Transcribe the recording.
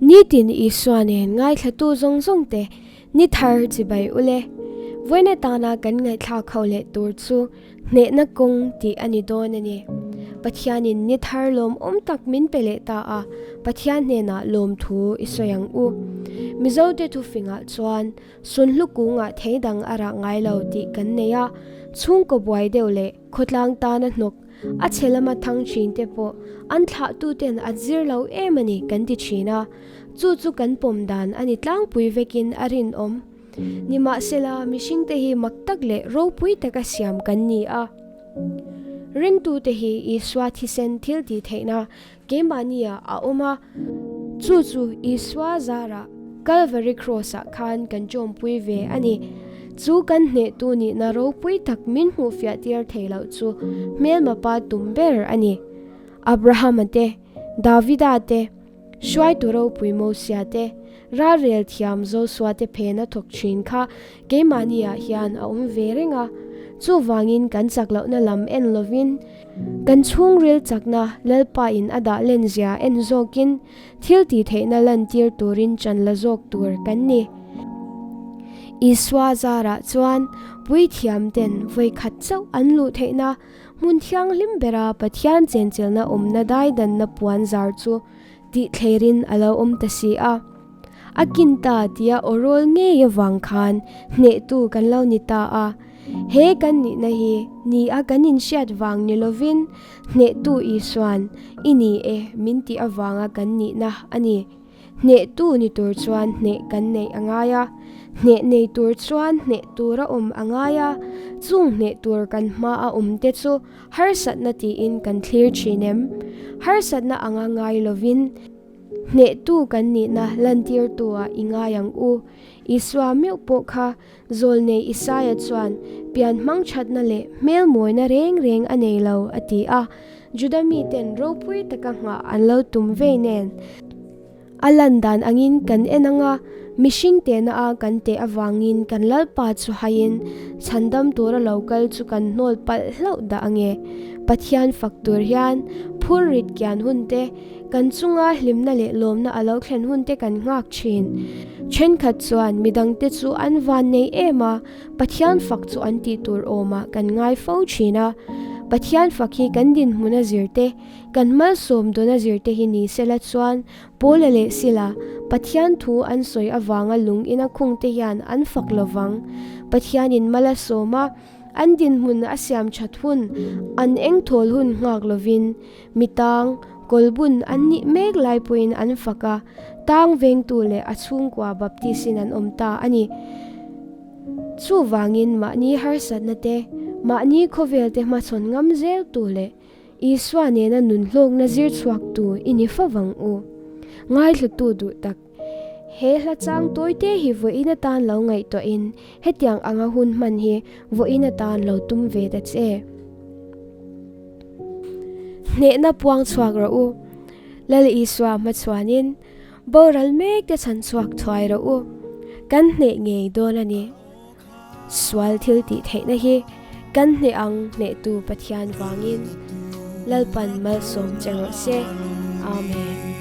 Nitin Isua nen ngaithlatu zawng zawng te ni thar chibai ule. Vawiin atana kan ngaihthlak ho leh tur chu hnehna kawng tih a ni dawn a ni. Pathianin ni thar lawmawm tak min pe leh ta a, Pathian hnenah lawmthu i sawi ang u. Mizote thufingah chuan Sunhlu kungah thei dang a rah ngai lo tih kan nei a, chhungkaw buai deuh leh khawtlang tana hnawk a chhe lama thang thin te pawh an thlahtuten an zir lo em a ni kan ti thin a, chu chu kan pawm dan a ni tlangpui vekin a rinawm. Nimahsela, mihringte hi mak tak leh ropui taka siam kan ni a. Ringtute hi Isua thisen thil tih theihna Keimahnia a awm a, chu chu Isua zarah Kalvari Cross-ah khan kan chawmpui ve a ni. Chu kan hnehtu nihna ropui tak min hmuhfiah tir thei loh chu hmelma pa tum ber a ni. Abrahama te, Davida te, hruaitu ropui Mosia te, ralrel thiam Josua te phena thawk thin kha keimahniah hian a awm ve reng a. Chuvangin kan chak lohna lam en lovin, Kan chhungril chakna Lalpa in a dah len zia en zawkin thil tih theihna lantir turin chan la zawk tur kan ni. Isua zarah chuan puithiam ten vawi khat chauh an luh theihna hmun thianghlim bera Pathian chenchilna awmna daidanna puan zar chu tih thleirin a lo awm ta si a. A kin ta tia awrawl ngei avang khan hnehtu kan lo ni ta a. He kan nihna hi ni a kan inhriat vang ni lovin hnehtu Isuan i ni e min tih avanga kan nihna a ni. Hnehtu ni tur chuan hneh kan neih a ngai a, hneh nei tur chuan hneh tur a awm a ngai a, chung hneh tur kan hma a awm te chu harsatna tiin kan thlir thin em? Harsatna anga ngai lovin hnehtu kan nihna lantirtu-ah i ngai ang u. Isua meuh pawh kha Zawlnei Isaia chuan pian hmang thatna leh hmel mawina reng reng a nei lo a ti a, Juda miten ropui taka nghah an lo tum vei nen. A lan dan angin kan en ang a, mihring tehna a kan teh avangin kan Lalpa chu haiin chhandam tura lo kal chu kan hnawl palh hlauh dah ange. Pathian fak tur hian phur rit kian hun te, Kan chunga hlimna leh lawmna a lo thlen hun te kan nghak thin. Thenkhat chuan midangte chu an van nei em a, Pathian fak chu an tih tur awmah kan ngai fo thin a. Pathian fak hi kan dinhmun a zir te, kan malsawm dawn a zir te hi ni sela chuan Paula leh Sila, Pathian thu an sawi avanga lung ina khung te hian an fak lovang. Pathianin mal a sawm a, an dinhmun a siam that hun, an engthawl hun nghak lovin, Mi tang, kawlbun an nih mek lai pawhin an fak a, tang vengtu leh a chhungkua baptisin an awm ta a ni. Chuvangin mahni harsatna te, mahni khawvel te hmachhawn ngam zel tu leh Isua nena nun hlawkna zir chhuak tu i ni fo vang u. Ngaithlutu duh tak. He hla chang tawi te hi vawiin atan lo ngaihtuahin hetiang anga hun hman hi vawiin atan lo tum ve ta che. Hnehna puang chhuak rawh u. Lal Isua hmachhuanin boral mek te chhan chhuak thuai rawh u. Kan hneh ngei dawn a ni. Sual thil tih theihna hi kan hneh ang hnehtu Pathian vangin Lalpan malsawm che rawh se. Amen.